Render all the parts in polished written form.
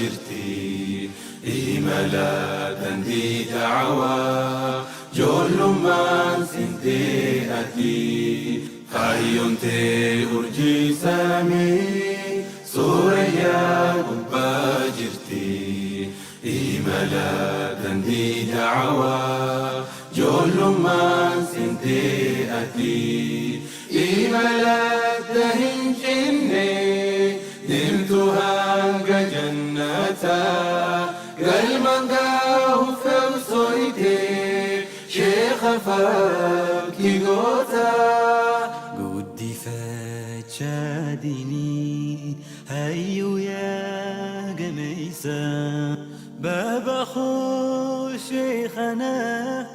jirti. Imala dandii da'awaa joollummaan sintee ati. Kaayyoon tee urjii samii suurayyaa gubbaa jirti. Imala dandii da'awaa joollummaan sintee ati. Imala hin cinne deemtu hanga jannataa galmaan gaahuuf qabsooyte sheekha fakkii gootaa. Guddifachaa diinii hayyuu yaa gameessa baaba koo sheekhanaa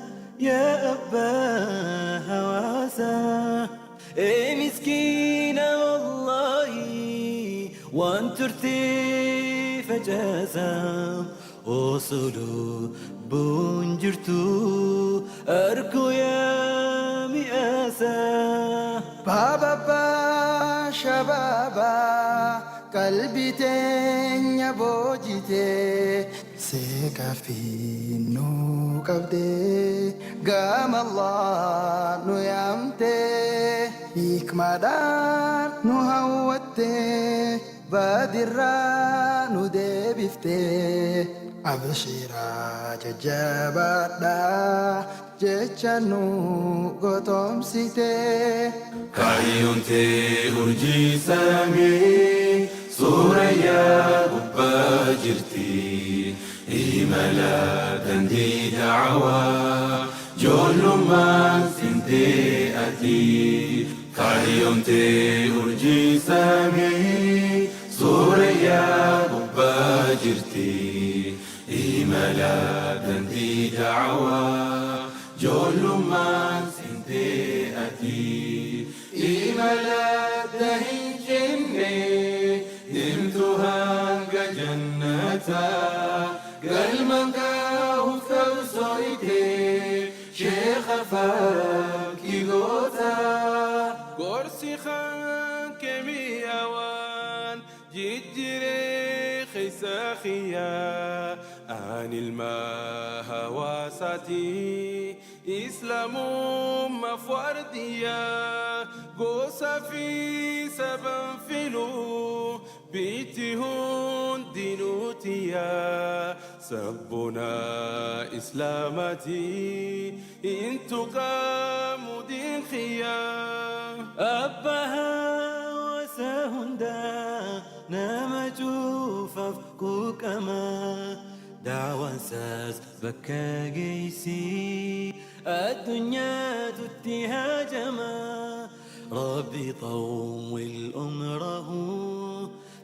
yaa abbaa hawaasaa. Ee miskiina wallaahi waan turtee facaasaa osoo lubbuun jirtu arkuu yaa mi'aasaa. Baaba shababa qalbii teenya boojite seeqa fi nu qabdee gama Allah nu yaamte hikmaadhaan nu hawwatte badirraa nu deebifte abshiiraa jajjabaadhaa jecha nu gotomsite. Kaayyoon tee urjii samii suurayyaa gubbaa jirti. Imala dandii da'awaa joollummaan sintee ati. Kaayyoon tee urjii samii suurayyaa gubbaa jirti. Imala dandii da'awaa joollummaan sintee ati. Imala hin cinne deemtu hanga jannataa galmaan gaahuuf qabsooyte sheekha fakkii gootaa. Gorsi kan mi'aawaan jijjiiree keessa kiyyaa ani ilma hawaasaati islaamummaaf waardiyyaa gosa fi saban filuu biitti hundinuutiyaa sabbuna islaamati intuqaamu diin kiyyaa. Abbaa hawaasa hundaa nama cuufaaf quuqama daawwansaas bakka geessi addunyaatutti haajama ربي طول عمره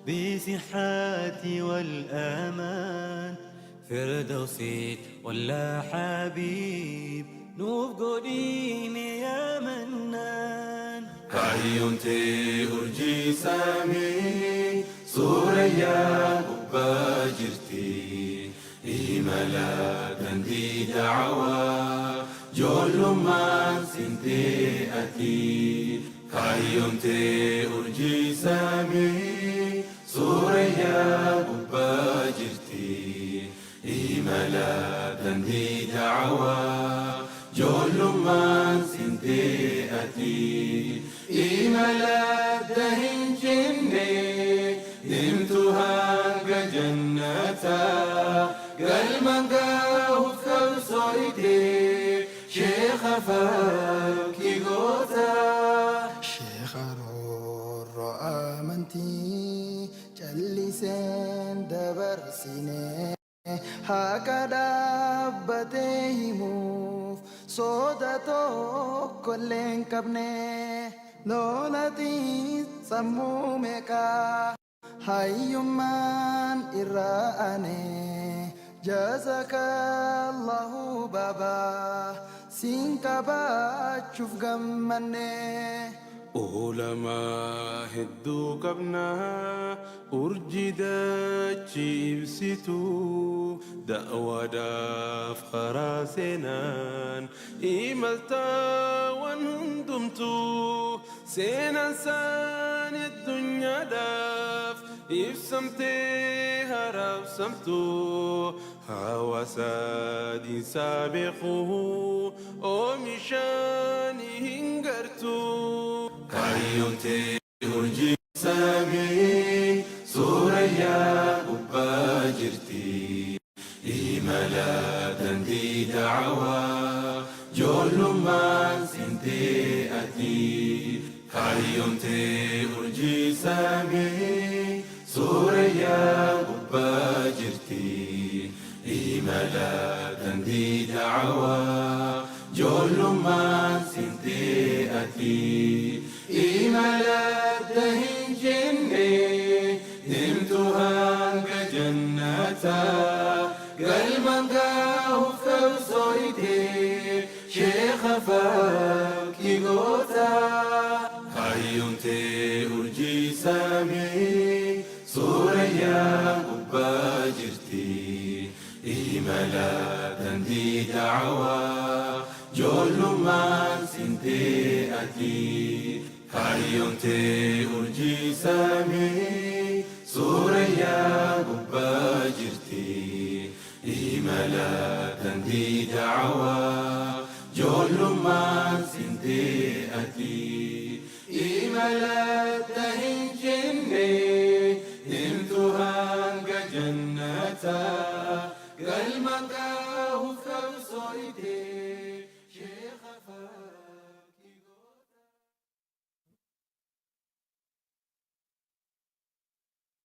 بصحة والأمان فردوسي ولا حبيب نوف قديم يا منان. Kaayyoon tee urjii samii suurayyaa gubbaa jirti. Imala dandii da'awaa joollummaan sintee ati. Kaayyoon tee urjii samii suurayyaa gubbaa jirti. Imala dandii da'awaa joollummaan sintee ati. Imala hin cinne deemtu hanga jannataa galmaan gaahuuf qabsooyte sheekha fakkii gootaa. Sheekha roorroo amantii calliseen dabarsine haqa dhaabbatee himuuf soda tokkollee hin qabne lolatiin sammuu meeqaa hayyummaan irraa ane jazakallahu baba siin qabaachuuf gammanne. Oolamaa hedduu qabnaa urjii dachii ibsitu da'waadhaaf karaa seenaan imaltaawwan hundumtuu seenaan isaanii addunyaadhaaf. Ibsamtee harabsamtu hawaasa diinsaa beeku oomishaan hin gartu. Kaayyoon urjii samii suurayyaa gubbaa jirti. Imala dandii da'awaa ijoollummaan sintee ati. Kaayyoon urjii samii suurayyaa gubbaa jirti. Imala dandii da'awaa ijoollummaan sintee ati. Imala hin jenne deemtu hanga jannataa galmaan gahuuf qabsooyte sheekha fakkii gootaa. Kaayyoon urjii samii suurayyaa gubbaa jirti. Imala dandii da'awaa ijoollummaan sintee ati. Kaayyoon urjii samii.